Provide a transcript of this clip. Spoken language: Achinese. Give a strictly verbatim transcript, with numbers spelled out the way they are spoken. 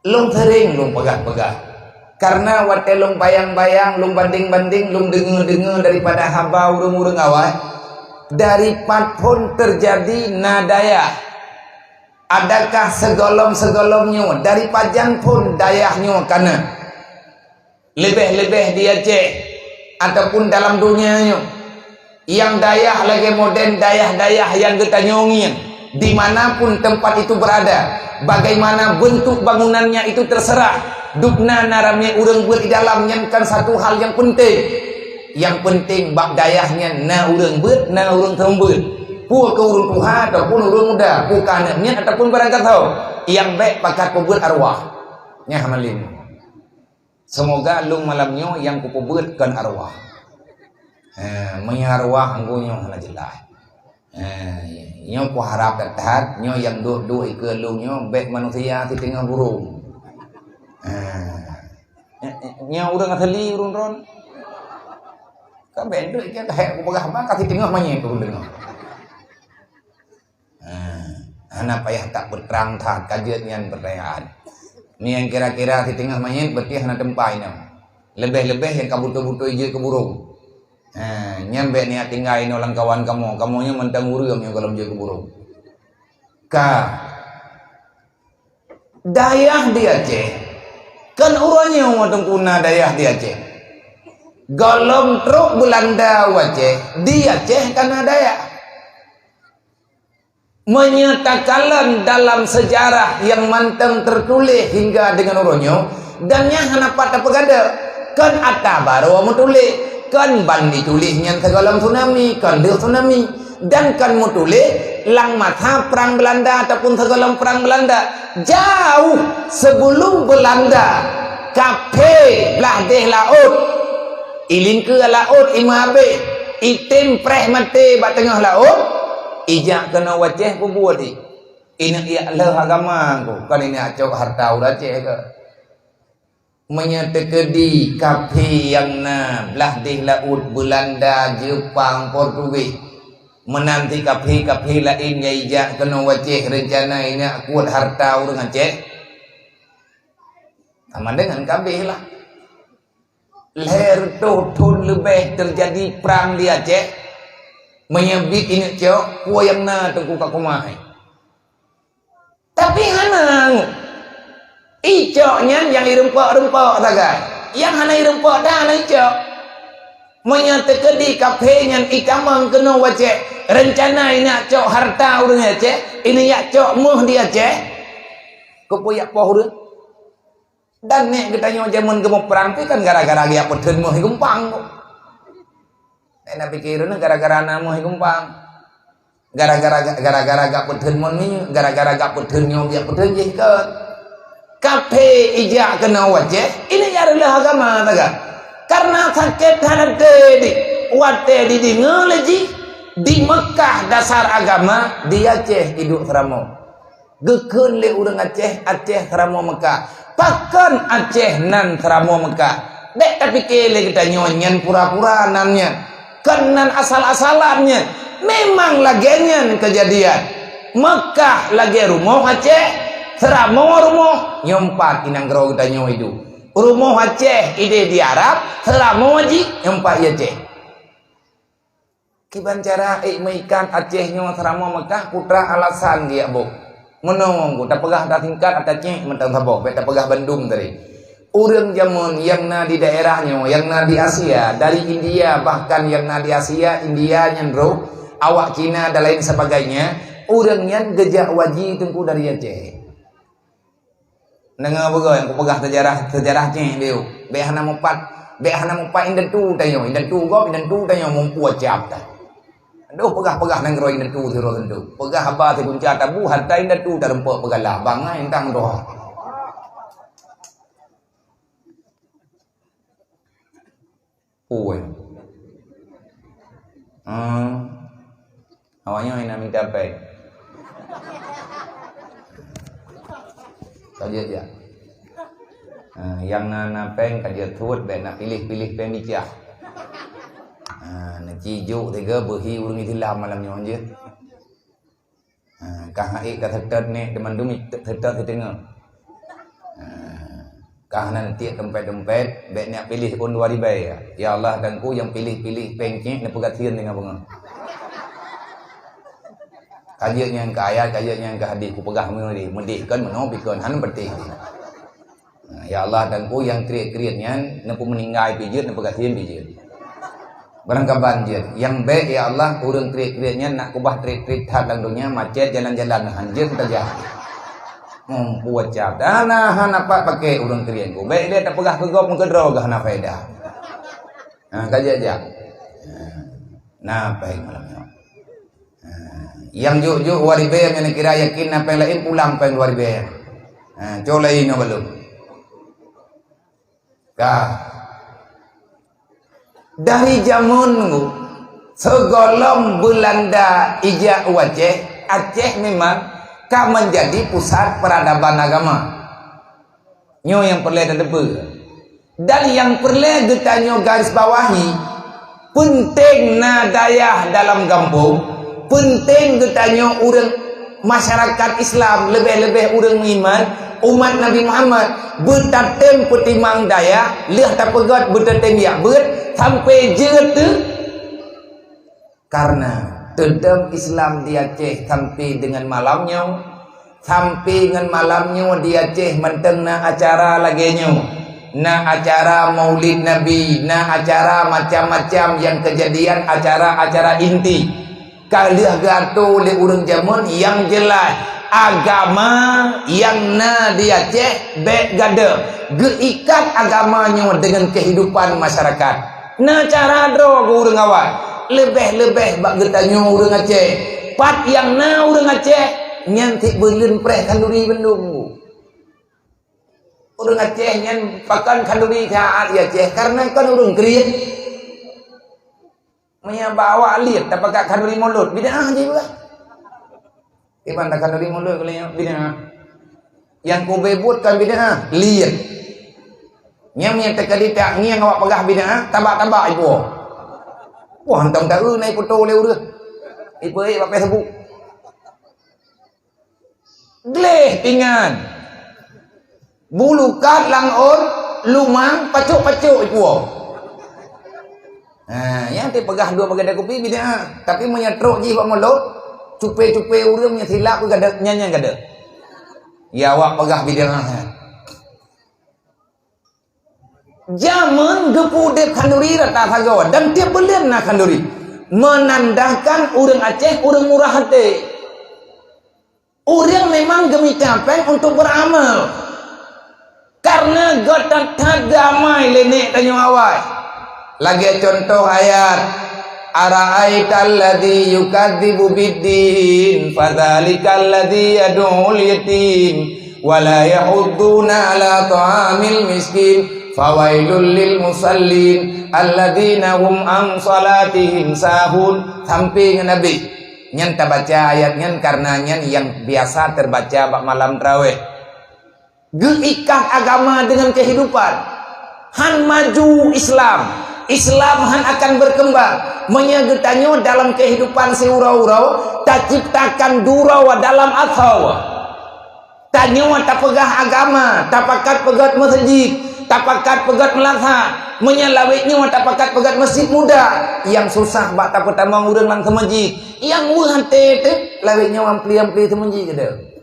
Lôn sering lôn peugah-peugah. Karena watée lôn bayang-bayang, lôn banding-banding, lôn deungoe-deungoe daripada haba ureuëng-ureuëng awai, dari pat phon teujadi na dayah. Adakah sigolom-sigolom nyoe dari pajan phon dayah nyoe ka na? Leubeh-leubeh di Aceh ataupun dalam donya nyoe, nyang dayah lagée modern dayah-dayah nyang geutanyoe ngieng, di mana pun tempat itu berada, bagaimana bentuk bangunannya itu terserah. Dubna na ramé ureuëng beuet di dalam, nyan kan satu hal nyang penting. Nyang penting bak dayah nyan na ureuëng beuet, na ureuëng seumeubeuet. Peue keu ureuëng tuha ataupun ureuëng muda, peue keu aneuëk miet ataupun barangkasoe, nyang bék pakat peubeuet arwah. Nyah malem. Semoga lôn malam nyoe nyang kupeubeuet kon arwah. Ha, meunyoe arwah anggô nyoe hana jeulaih. Ha, nyoe kuharab that-that, nyoe nyang duek-duek ikeue lôn nyoe bék manusia siteungoh burông. Ha. Nyoe ureuëng asli ureuëng droen. Ka bék duek ikeue ka hék kupeugah ba ka siteungoh manyét ureuëng deungoe. Ha, hana payah tak peutrang that ka jeuet nyan peutanyaan. Nyang kira-kira siteungoh manyét beutih hana teumpat inong. Leubeh-leubeh nyang ka beutôi-beutôi jeuet keu burông. Ha, nyan bék niat tinggai inoe lam kawan kamoe. Kamoe nyoe mantong ureuëng nyang gohlom jeuet keu burông. Ka. Dayah di Aceh. Kan uroe nyoe teungku na dayah di Aceh. Gohlom trok Beulanda u Aceh, di Aceh ka na dayah. Meunyoe takalon dalam seujarah nyang mantong teutuléh hingga deungon uroe nyoe, dan nyan hana pat tapeugadôh, kon ata barô meutuléh, kon ban jituléh nyan sigohlom tsunami, kon lheueh tsunami, dan kon meutuléh lam masa Prang Beulanda ataupun sigohlom Prang Beulanda. Jauh sibeulom Beulanda, kaphé blah deh laôt, ilingkeue laôt, imeuabéh, item preh maté bak teungoh laôt, ijak keunoe u Aceh peubuet jih. Ineuk jak lheueh agama ku, kon ineuk jak cok hareuta ureuëng Aceh keu. Meunyoe teukeudi kaphé nyang na blah deh laôt, Beulanda, Jeupang, Portugis, meunan cit kaphé-kaphé laén nyang ijak keunoe u Aceh reuncana ineuk jak kuet hareuta ureuëng Aceh, sama deungon ka abéh lah. Lhée reutôh thon leubeh teujadi prang di Aceh. Meunyoe biet ineuk cok, peue nyang na teungku ka kumai. Tapi hana. Icok nyan nyang irumpok-rumpok sagai. Nyang hana irumpok dah hana icok. Meunyoe teukeudi kaphé nyan itamong keunoe u Aceh, reuncana ineuk jak cok hareuta ureuëng Aceh, ineuk jak cok méuh di Aceh, keupeue jak poh ureuëng? Dan nek geutanyoe jameun geumeuprang pih kan gara-gara geujak peutheun méuh i Geumpang. Nek na pike droeneuh gara-gara na méuh i Geumpang. Gara-gara, gara-gara jak peutheun méuh nyoe, gara-gara jak peutheun nyoe geujak peutheun jih kon. Kaphé ijak keunoe u Aceh, ineuk jak reuloh agama sagai. Karena sakét hana teuh di, watée jideungoe lé jih, di Meukah dasar agama, di Aceh iduek seuramoe. Geukheun lé ureuëng Aceh, Aceh seuramoe Meukah. Pakon Aceh nan seuramoe Meukah? Bék tapike lé geutanyoe nyan pura-pura nan nyan. Kon nan asal-asalan nyan. Memang lagée nyan keujadian. Meukah lagée rumoh Aceh, seuramoe rumoh, nyoe pat i nanggroe geutanyoe iduek. Rumoh Aceh ideh di Arab, seuramoe jih, nyoe pat i Aceh. Kiban cara ék meuikat Aceh nyoe seuramoe Meukah, peue teuma alasan geujak boh. Meunoe ku tapeugah ata singkat, ata cék mantong saboh, bék tapeugah bandum tadi. Ureuëng jameun nyang na di daerah nyoe, nyang na di Asia, dari India, bahkan nyang na di Asia, India nyan roh, awak Cina dan lain sebagainya, ureuëng nyan geujak u haji teungku dari Aceh. Deungoe beugöt nyang kupeugah seujarah, seujarah cék beu. Bék hana mupat, bék hana mupat indatu tanyoe, indatu gob, indatu tanyoe mumpue cap dah. Aduh, peugah-peugah nanggroe indatu sidroe teuntu. Peugah haba sigunca tabu, hareuta indatu tareumpok peugala, bangai entang doh. Puih. Hmm. Awaknyan hana mita péng. Ka jeuet jak. Ha, nyang na, na péng ka jeuet suet, bék na piléh-piléh péng bicah. Ha, na ci jok tiga beuhi ureuëng Islam malam nyoe jeuet. Ha, ka hai ka seutôt nek teuma dumi seutôt siteungoh. Ha, Tah nan tiek teumpét-teumpét, bék neujak piléh ôn dua ribèe. Ya Allah, Teungku, nyang piléh-piléh péng cit neupeugah sien teungoh beungoh. Ka jeuet nyang keu ayat, ka jeuet nyang keu hadih, kupeugah meunyoe deh, meudeh kon meunoe pih kon, hana peunteng. Nah, ya Allah, Teungku, nyang kriet-kriet nyan, neupeumeuninggai pih jeuet, neupeugah sien pih jeuet. Barangkaban jeuet. Nyang bék, ya Allah, ureueng kriet-kriet nyan nak keubah trit-trit that lam donya, macet jalan-jalan, hanjeuet tajak. Mumpue cap. Hana, hana pat paké ureueng kriet ku. Bék lé tapeugah keu gob meukeudroe geuh hana faedah. Ha, ka jijak. Ha. Na péng malam nyoe. Ha. Nyang jok-jok dua ribèe nyang kira yakin na péng laén pulang péng dua ribèe. Ha, cok laén nyoe balum. Ka. Dari jameun dulu, sigohlom Beulanda ijak u Aceh, Aceh memang ka menjadi pusat peradaban agama. Nyoe nyang peureulèe tateupeue. Dan nyang peureulèe geutanyoe garis bawahi, peunteng na dayah dalam gampông, peunteng geutanyoe ureueng masyarakat Islam, leubeh-leubeh ureueng meuiman, umat Nabi Muhammad, beutatem peutimang dayah, lheueh tapeugöt beutatem jak beuet, sampai jeuet teuh. Karena teudong Islam di Aceh sampai dengan malam nyoe, sampai ngon malam nyoe di Aceh mantong na acara lagèe nyoe. Na acara Maulid Nabi, na acara macam-macam nyang keujadian, acara-acara inti. Ka lheueh geuatô lé ureueng jameun, nyang jeulaih agama nyang na di Aceh bèk gadôh, geuikat agama nyoe deungon keuhidupan masyarakat. Na cara droe keu ureueng awai, leubeh-leubeh bak geutanyoe ureueng Aceh. Pat nyang na ureueng Aceh, nyan cit beuleuen preh khanduri bandum. Ureueng Aceh nyan pakon khanduri siat di Aceh, karena kon ureueng kriet. Meunyoe bak awak liet tapakat khanduri mulod, bid'ah jih peugah. Iban takhanduri mulod keu lé nyoe bid'ah. Nyang kubeh buet kon bid'ah, liet. Nyang meunyoe teuka ditak ngieng awak peugah bid'ah, tabak-tabak ipo. Wah, hantom taeu na iputo lé ureueng. Ipo bak Facebook. Gleh pingan. Bulu kat lam ôn, lumang pacok-pacok ipuo. Ha, nyang teupeugah dua bagada kupi bid'ah. Tapi meunyoe trok jih bak mulod, cupe-cupe ureueng nyang silap keu gadôh, nyan nyang gadôh. Ya awak peugah bid'ah. Jameun geupeu udeb khanduri rata sagoe dan tieb buleuen na khanduri, menandakan ureueng Aceh ureueng murah até. Ureueng memang geumita péng untuk beramal, karena gata that geuamai lé nèk tanyoe awai. Lagèe cuntoh ayat, "Ara'aital ladzi yukadzibu biddin, fadzalikal ladzi yad'ul yatim, wa la yahudduna ala ta'amil miskin, fawailul lil musallin, alladzina hum an salatihim sahun," sampai ngon habéh. Nyan tabaca ayat nyan karena nyan nyang biasa teubaca bak malam tarawih. Geuikat agama deungon keuhidupan. Han maju Islam. Islam han akan berkembang. Meunyoe geutanyoe dalam keuhidupan siuroe-uroe, taciptakan duroe dalam asoe. Tanyoe tapeugah agama, tapakat peugöt meuseujid, tapakat peugöt meulasah. Meunyoe lawét nyoe tapakat peugöt meuseujid muda, nyang susah bak tapeutamong ureueng lam seumeujid. Nyang weueh até teuh, lawét nyoe ampli-ampli seumeujid keudéh.